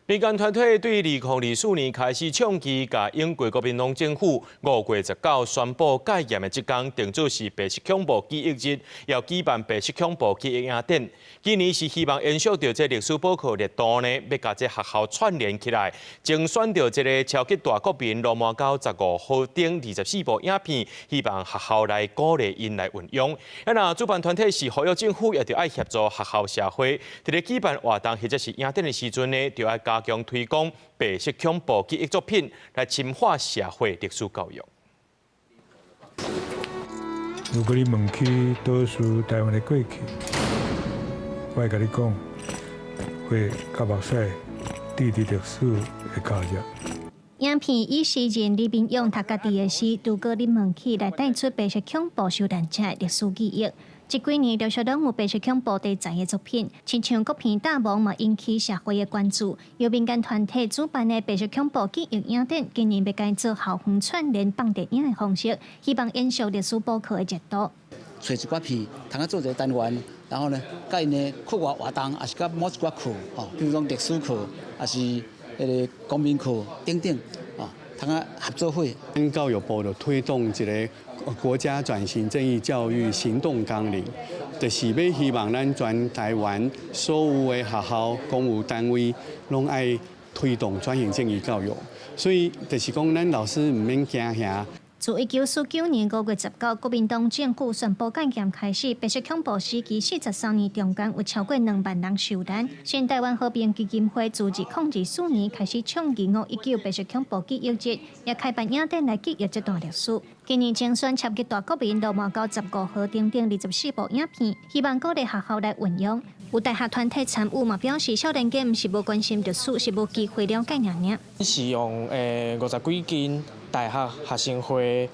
民間團體對2024年開始倡議，共英國國民黨政府5月19宣布戒嚴的這工，定做是白色恐怖記憶日，要舉辦白色恐怖記憶影展。今年是希望延續著這歷史補課熱度呢，欲共這學校串聯起來，精選著這个超級大國民鱸鰻溝15號頂24部影片，希望學校來鼓勵𪜶來運用。啊，若主辦團體是呼籲政府，也著愛協助學校社會，佇咧舉辦活動或者是影展的時陣呢，著愛加強推廣白色恐怖記憶作品，來深化社會歷史教育。如果你問起倒數台灣的過去，我會共你講，會較目屎滴佇歷史的跤跡。影片以詩人李明勇讀家己的詩《如果你問起》來帶出白色恐怖受難者的歷史記憶。這幾年陸續攏有白色恐怖題材的作品，親像國片大王嘛引起社會的關注。由民間團體主辦的白色恐怖記憶影展，今年欲改做校園串聯放電影的方式，希望延續歷史補課的熱度。揣一寡片，通啊做一个單元，然後呢，佮𪜶的課外活動，抑是佮某一寡課，吼，比如講歷史課，抑是彼个公民課等等，哦，通啊合做伙。教育部就推動一个國家轉型正義教育行動綱領，就是欲希望咱全台灣所有的學校、公務單位攏愛推動轉型正義教育，所以就是講，咱老師毋免驚嚇。自1949年5月19，國民黨政府宣布戒嚴開始，白色恐怖時期43年中間有超過2萬人受難。新台灣和平基金會自2024年開始倡議5.19白色恐怖記憶日，也開辦影展來記憶這段歷史。今年精選超級大國民鱸鰻溝15號等等24部影片，希望鼓勵學校來運用。有大學團體參與嘛，表示少年家毋是無關心歷史，是無機會了解爾爾。是用50幾間大學學生會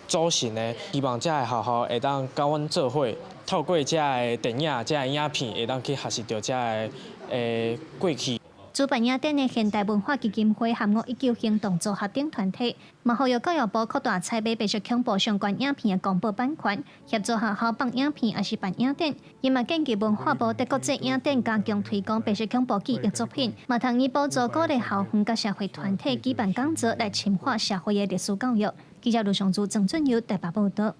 組成的，希望這个學校會當佮阮做伙，透過這个電影、這个影片，會當去學習著這个過去。主辦影展的現代文化基金會和5.19行動組合等團體，嘛呼籲教育部擴大採買白色恐怖相關影片的公布版權，協助學校放影片，抑是辦影展。伊嘛建議文化部佇國際影展加強推廣白色恐怖記憶作品，嘛通以補助鼓勵校園佮社會團體舉辦講座來深化社會的歷史教育。記者盧尚祖、鄭俊佑台北報道。